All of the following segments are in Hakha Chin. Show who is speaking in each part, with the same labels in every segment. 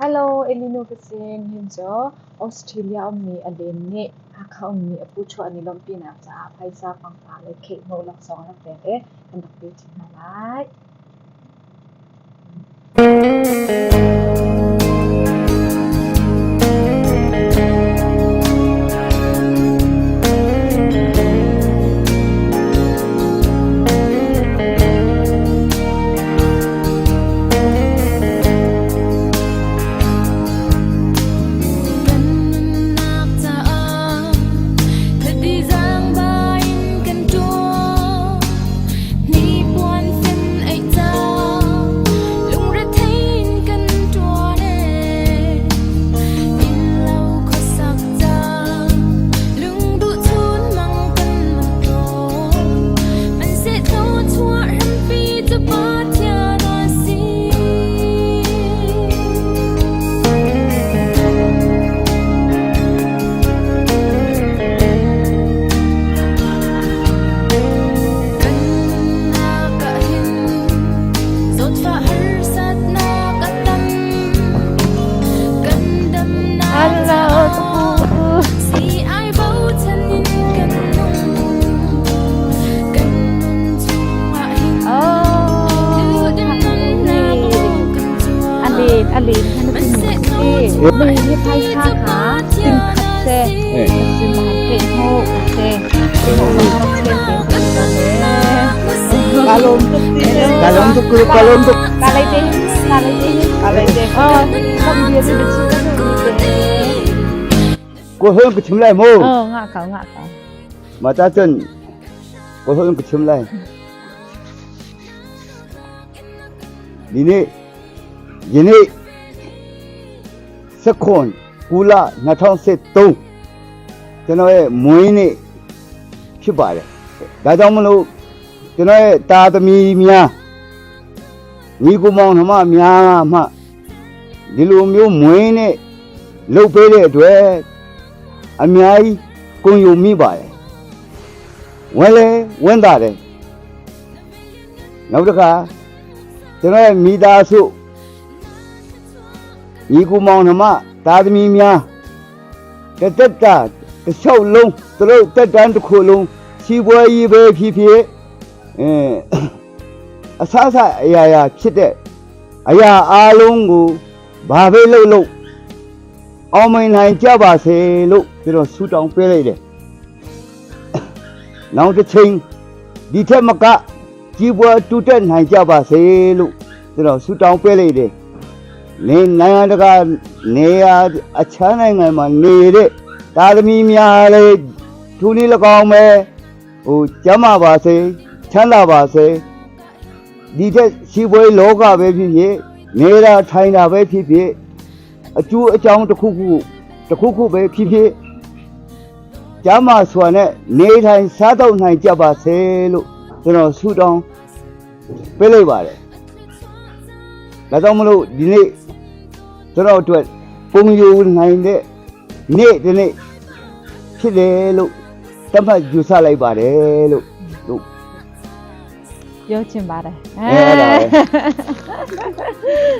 Speaker 1: Hello, Elinu ka si. Nihin cu Australia ummi a len nih Hakha ummi a pu chuah ni lawmhpinak caah phaisa pangpar le kheihmawh laksawng a rak pek i kan rak pe ṭi hna lai.
Speaker 2: Kan nunnak caah thadi zaangba in kan ṭuan. Hnipuan fen ei ca lungrethei in kan ṭuan ee. Innlo khuasak ca lungduh chunmang kan mang tawn. Hmanhseh thluachuah hrampi cu Pathian a si. Kan nunnak ah hin zawtfah harsatnak a tam. Kan damnak
Speaker 1: Hello,
Speaker 2: caah
Speaker 1: ka pu.
Speaker 2: sii-ai bochan in kan nung. Kan nun chungah hin
Speaker 1: Oh,
Speaker 2: duhdim nunnak maw kan
Speaker 1: a
Speaker 2: cuan.
Speaker 1: len a len kha na ti mi si. Ni hi phaisa kha ting khat se sin ma ke ho se ho ma chen te se
Speaker 3: Ka lawm tuk ti Ka lawm tuk ka lawm tuk.
Speaker 1: Ka lei te ka lei te
Speaker 3: Ka lei te.
Speaker 1: Oh, kom bia te bichi ka nu ni te.
Speaker 3: Ko hon ka chim lai mu.
Speaker 1: Oh, nga kau nga kau.
Speaker 3: Ma ta cun ko hon ka chim lai. Ni ni yini 19ကူလ2023ကျွန်တော်ရဲ့မွေးနေ့ဖြစ်ပါတယ်ဒါကြောင့်မလို့ကျွန်တော်ရဲ့တာသမီများညီကူမောင်နှမများမှဒီလိုမျိုးမွေးနေ့လုပ်ပေးတဲ့အတွက်အများကြီးဂုဏ်ယူမိပါတယ်ဝမ်းလဲဝမ်းသာတယ်နောက်တစ်ခါကျွန်တော်ရဲ့မိသားစု ညီကူမောင်နှမသာသမီများတသက်တာတစ်လျှောက်လုံးသူတို့တက်တန်းတစ်ခုလုံးစီးပွားရေးပဲဖြစ်ဖြစ်အဲအဆအဆအရာရာဖြစ်တဲ့အရာအားလုံးကိုဘာပဲလုပ်လို့အောင်မင်နိုင်ကြပါစေလို့ကျွန်တော်ဆုတောင်းပေးလိုက်တယ်နောက်တစ်ချိန်ဒီထက်မကကြီးပွားတူတက်နိုင်ကြပါစေလို့ကျွန်တော်ဆုတောင်းပေးလိုက်တယ် နေနိုင်ငံတကာနေရာအခြားနိုင်ငံမှာနေတဲ့သာသမီများလည်းသူနည်း၎င်းပဲဟိုကျမ်းမာပါစေချမ်းသာပါစေဒီထက်ရှိပွဲလောကပဲဖြစ်ဖြစ်နေတာထိုင်တာပဲဖြစ်ဖြစ်အကျိုးအကြောင်းတစ်ခုခုတစ်ခုခုပဲဖြစ်ဖြစ်ကျမ်းမာစွာနဲ့နေထိုင်စားတော့နိုင်ကြပါစေလို့ကျွန်တော်ဆုတောင်းပေးလိုက်ပါတယ် ဒါကြောင့်မလို့ဒီနေ့ကျွန်တော်အတွက်ပုံယူနိုင်တဲ့နေ့ဒီနေ့ဖြစ်တယ်လို့တတ်မှတ်ယူဆလိုက်ပါတယ်လို့လို့
Speaker 1: ပြောချင်ပါတယ်
Speaker 3: အဲအဲ့ဒါပဲ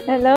Speaker 1: Hello.